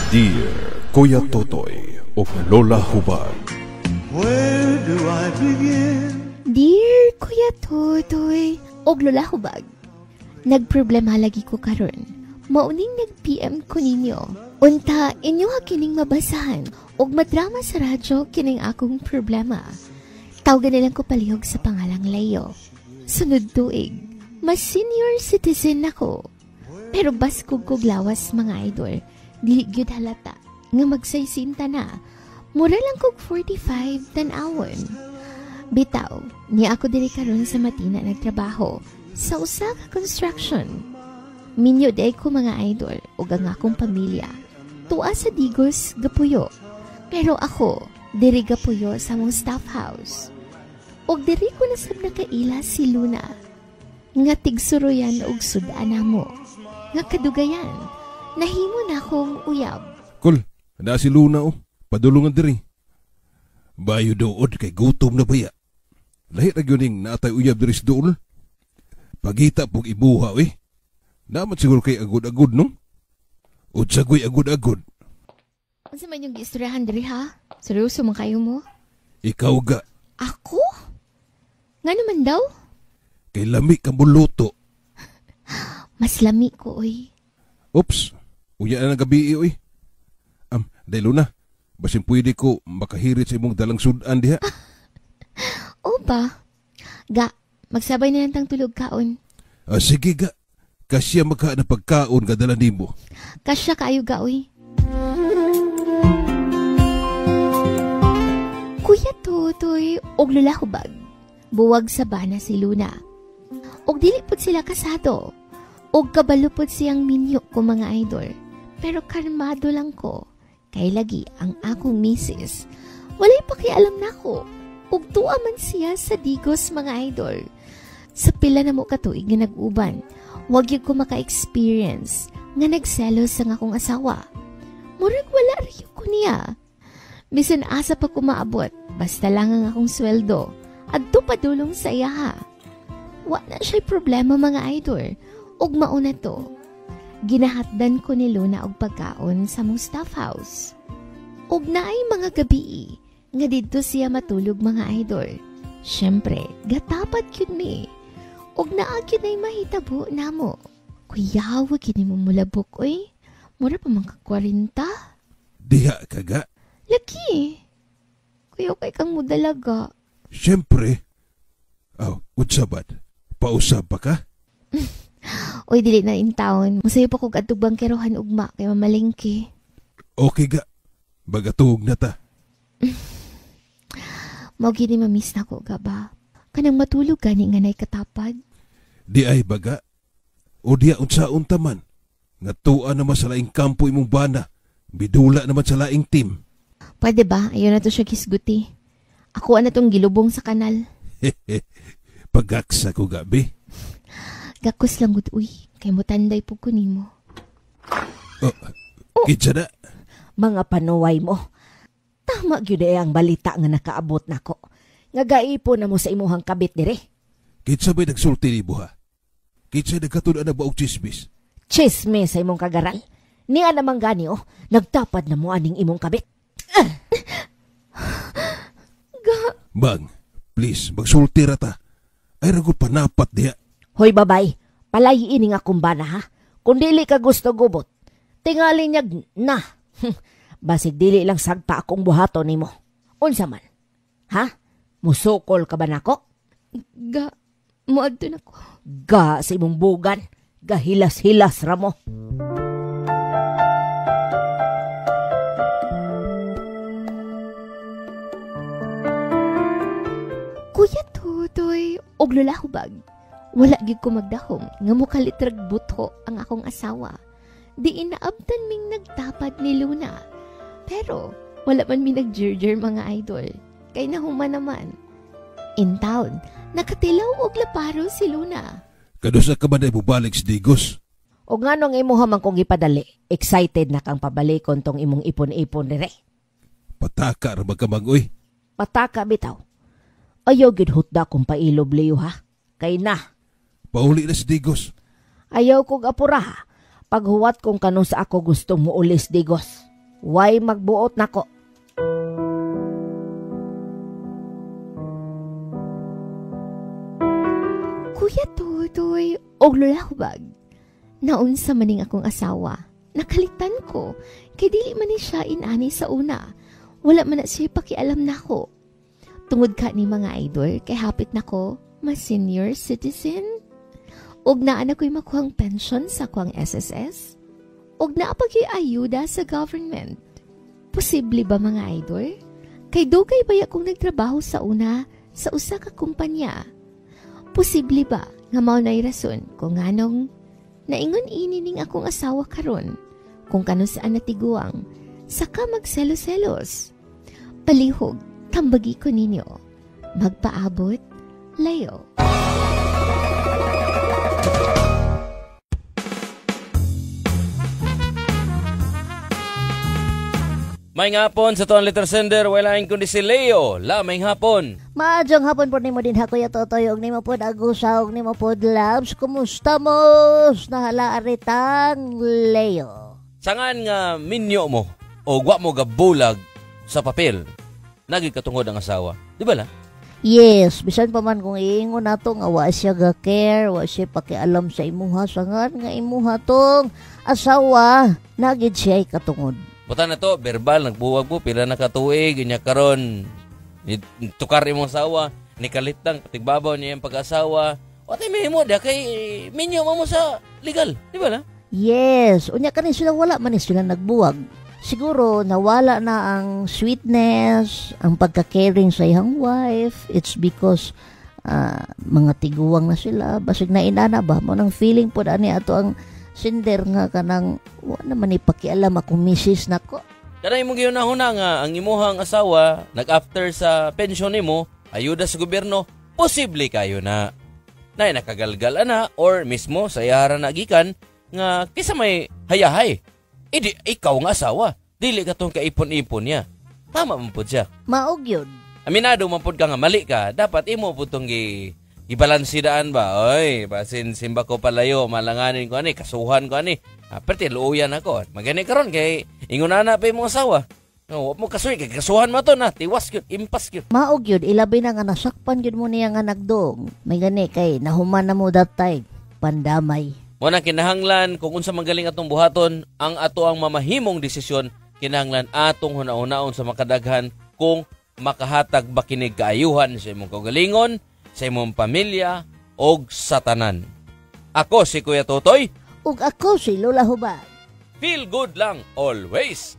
Dear Kuya Totoy ug Lola Hubag. Where do I begin? Dear Kuya Totoy og Lola Hubag, nagproblema lagi ko karon. Mauning nag-PM ko ninyo. Unta inyo ha kining mabasahan og madrama sa radyo kining akong problema. Tawgan nilang ko palihog sa pangalang Leo. Sunod tuig, mas senior citizen nako. Pero baskog kog lawas mga idol, dili gyud halata nga magsaysinta na. Mura lang kog 45 tan-awon. Bitaw, niya ako diri karon sa Matina nagtrabaho sa usa ka construction. Minyo day ko mga idol ug ang akong pamilya. Tuwa sa Digos gapuyo. Pero ako diri gapuyo sa among staff house. Ug diri ko nasab nakaila si Luna nga tigsuroyan og sudan namo. Nga kadugayan nahimo na akong uyab. Kul, na si Luna oh. Padulungan diri. Bayo dood kay gutom na baya. Lahi ra gyud ning natay uyab diri sa duol. Pagita pug ibuha eh. Naman siguro kay agud-agud no? Unsa goy agud-agud? Unsa man yung giistoryahan diri ha? Seryoso man kayo mo? Ikaw ga. Ako? Nga naman daw? Kay lami kang buluto. Mas lami ko oy. Oops, uya na ng gabi oy. Dahil Luna, basin pwede ko makahirit sa imong dalang sudan diha. O ba? Ga, magsabay na lang tang tulog kaon. Sige ga, kasya magka na pagkaon kadala nimo. Kasya kaayo ga oy. Kuya Totoy og Lola Hubag, buwag sa bana si Luna. Og dili pud sila kasado. Og kabalo pud siyang minyo ko mga idol. Pero karmado lang ko. Kay lagi ang akong misis. Walay pakialam nako. Ug tuwa man siya sa Digos mga idol. Sa pila na mo katuig nga nag-uban, wag gyud ko maka-experience nga nagselos ang akong asawa. Murag wala riyo ko niya. Bisan asa pa ko maabot, basta lang ang akong sweldo. Adto padulong sa iya ha. Wa na siya'y problema mga idol. Ug mauna to. Ginahatdan ko ni Luna og pagkaon sa mong staff house. Ug naay mga gabi nga didto siya matulog mga idol. Siyempre, gatapat gyud mi. Ug naa gyud nay mahitabo namo. Kuyawa gyud nimo mulabok oy. Mura pa man ka 40. Diha ka ga? Laki. Kuya kay kang mudalaga. Siyempre. Aw, unsa bad? Pausab pa ka? Oy, dili na in town. Musayo pa kog adtog bangkerohan ugma kay mamalengke. Okay ga. Bagatug na ta. Mao gid ni mamiss na ko ga ba. Kanang matulog gani nga nay katapad. Di ay baga. O diya unsaon ta man. Nga tuwa naman sa laing kampo imong bana. Bidula naman sa laing team. Pwede ba? Ayaw na to siya kisguti. Ako na tong gilubong sa kanal. Pagaksa ko gabi. Gakos lang gud uy. Kay mutanday po ko nimo. Oh, kitsa na. Mga panuway mo. Tama gyud ay ang balita nga nakaabot nako. Nga gaipo na mo sa imuhang kabit dire. Kitsa ba'y nagsulti ni buha? Kitsa nagkatun-an na ba og chismis? Chismis sa imong kagaral? Niya namang gani oh, nagtapad na mo aning imong kabit. Ga. Bang, please, magsulti ra ta. Ay rago panapat diha. Hoy babay, palayiin nga kumbana ha. Kung dili ka gusto gubot, tingali niyag na. Basig dili lang sagpa akong buhaton nimo. Unsa man? Ha? Musukol ka ba nako? Ga, muadto nako. Ga sa imong bugan, gahilas-hilas ra mo. Kuya Totoy, og Lola Hubag. Wala gyud ko magdahom nga mukalitrag butho ang akong asawa. Di inaabtan ming nagtapad ni Luna. Pero wala man mi nagjerjer mga idol. Kay nahuman naman. In town, nakatilaw og laparo si Luna. Kadusa ka man ay mubalik si Digos? O nganong imuha man kong ipadali, excited na kang pabalikon tong imong ipon-ipon dire. Pataka ra magkamag-uy. Pataka bitaw. Ayaw gid hutda kong pailob liyo ha. Kay na. Pauli na si Digos. Ayaw kog apura ha. Paghuwat kong kanus ako gustong muulis Digos. Way magbuot nako. Kuya Totoy og Lola Hubag, naunsa maning akong asawa. Nakalitan ko, kay dili man ni siya inani sa una. Wala man na siya pakialam nako. Tungod ka ni mga idol, kay hapit nako, mas senior citizen. Og naa na ko'y makuhang pension sa kuang SSS. Og naa pa gyud ayuda sa government. Posible ba mga idol? Kay dugay ba akong nagtrabaho sa una sa usa ka kumpanya? Posible ba nga mao na'y rason kung nganong naingon ini ning akong asawa karon kung kano saan natiguang saka magselos-selos? Palihog, tambagi ko ninyo. Magpaabot, Leo. May hapon sa tuang letter sender, wala kundi si Leo. La, may hapon. Maadyong hapon po nimo din ha, Kuya Totoy, og nimo pod Agusa, og nimo pod Labs. Kumusta mo? Nahala aritang Leo. Sangan nga minyo mo o wa mo gabulag sa papel, naging katungod ang asawa. Di ba la? Yes, bisan pa man kung iingon nato nga wa siya ga-care, wa siya pakialam sa imuha, sangan nga imuha tong asawa, nagid siya katungod. Buta na to, verbal, nagbuwag po, pila na katuig, inya karon, tukar imong asawa, nikalitang, patigbabaw niya yung pag-asawa. O tayo may mo, da kay minyo mo sa legal, di ba la? Yes, unya kanin sila wala man ni sila nagbuwag. Siguro nawala na ang sweetness, ang pagka-caring sa iyang wife. It's because mga tiguang na sila, basig na inana ba mo nang feeling po ani ato ang sender nga kanang wa naman ipakialam akong misis nako. Kanang imong gihunahuna nga ang imuhang asawa nag-after sa pensyon nimo, ayuda sa gobyerno, posible kayo na nay nakagalgal ana or mismo sa iyara na gikan nga kisa may hayahay. Idi ikaw nga asawa, dili ka tong kaipon-ipon niya. Tama man pud siya. Maog yun. Aminado man pud ka nga mali ka, dapat imo pud tong gibalansidaan ba? Oy, basin simba ko palayo, malanganin ko ani, kasuhan ko ani. Perti luoyan ako. Magani karon kay ingon ana pa imong asawa. No, wa mo kasuy kay kasuhan mo to na, tiwas gyud, impas gyud. Maog yun, ilabi na nga nasakpan gyud mo niya nga nagdong. May gani kay nahuman na mo that time, pandamay. Mo na kinahanglan kung unsa man galing atong buhaton, ang ato ang mamahimong desisyon kinahanglan atong hunahunaon sa makadaghan kung makahatag ba kinig kaayuhan sa imong kaugalingon, sa imong pamilya og sa tanan. Ako si Kuya Totoy ug ako si Lola Hubag. Feel good lang always.